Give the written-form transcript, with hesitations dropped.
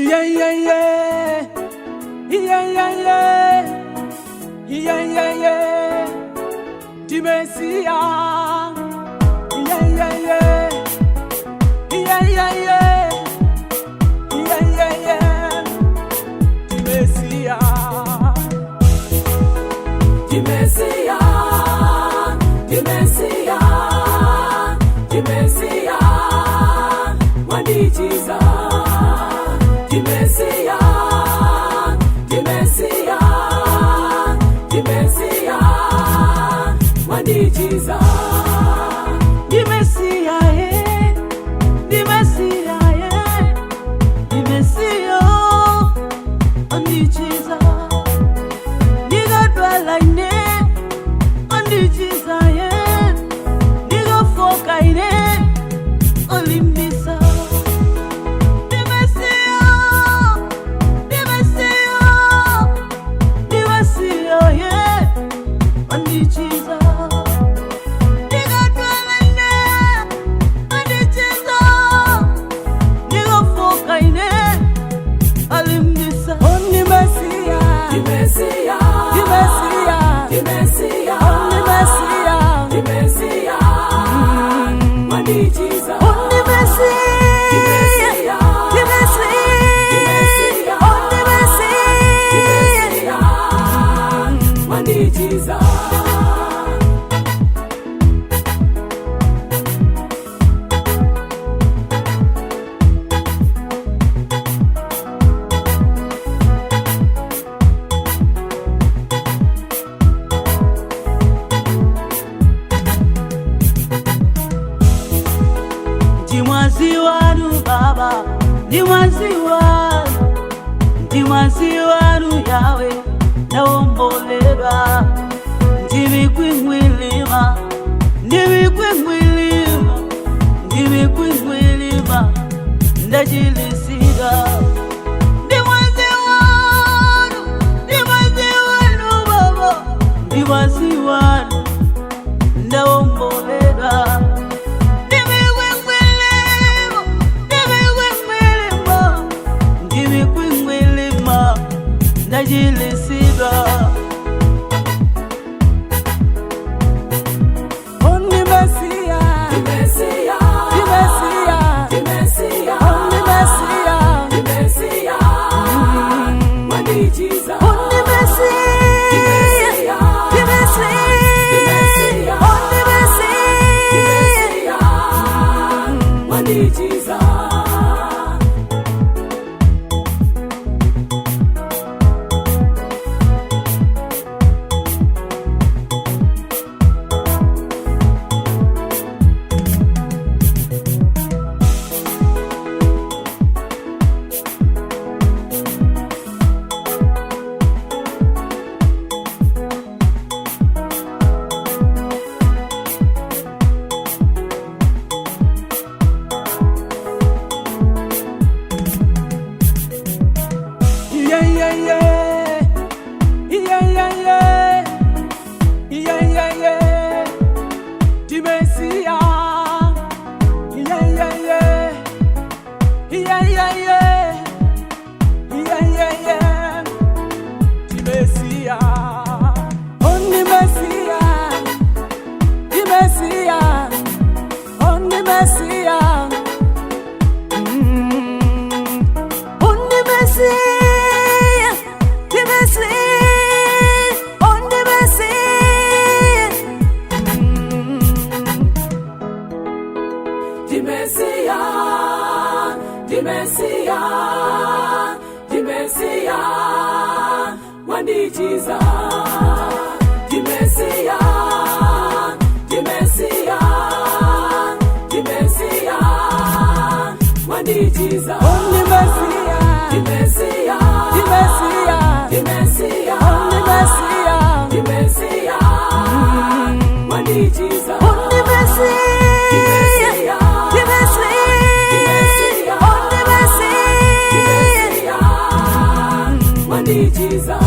Yeah, yeah, yeah. Yeah, yeah, yeah. Yeah, yeah, yeah. Dimesia. Yeah, yeah, yeah. Yeah, yeah, yeah. Yeah, yeah, yeah. Dimesia. Dimesia, Dimesia, Dimesia, wandichiza. Dimesia, Dimesia, Dimesia, wandichiza. Dimesia, eh. Dimesia, eh. Dimesia, andichiza. Ndikadwala ine, andichiza, eh. Ndikafoka ine, olimbisa. Dimesia, Dimesia, Dimesia, yeah. Andichiza. Ndikadwala ine, andichiza. Ndikafoka ine, alimbisa. Only Messiah. Dimesia, Dimesia. Dimesia, Only Messiah. Dimesia, wandichiza. Only Messiah. Dimesia, Dimesia. Only Messiah. Dimesia, wandichiza. Ndimwazi wanu baba, ndimwazi wanu, ndimwazi wanu yawe, nawomboledwa. Ndimikwingwilima, ndimikwingwilima, ndimikwingwilima, ndachilisika. Ndimwazi wanu, ndimwazi wanu baba, ndimwazi wanu, ndawomboledwa. Ndimikwingwilima, ndimikwingwilima, ndachilisidwa. Only Messiah, Dimesia, Dimesia, Dimesia, Only Messiah, Dimesia, wandichiza. Only Messiah, Dimesia, Dimesia, Only Messiah. Dimesia, wandichiza. Yeah, yeah, yeah. Yeah, yeah, yeah. Yeah, yeah, yeah. Dimesia. Yeah, yeah, yeah. Yeah, yeah, yeah. Yeah, yeah, yeah. Dimesia. Only Messiah. Dimesia. Only Messiah. Only Messiah, the Messiah, only Messiah. Dimesia, Dimesia, Dimesia, wandichiza. Dimesia, Dimesia, Dimesia, wandichiza. Only Messiah, Dimesia, the Messiah, Dimesia, only Messiah, Dimesia, wandichiza. Only Messiah, the Messiah, only Messiah. Dimesia, wandichiza.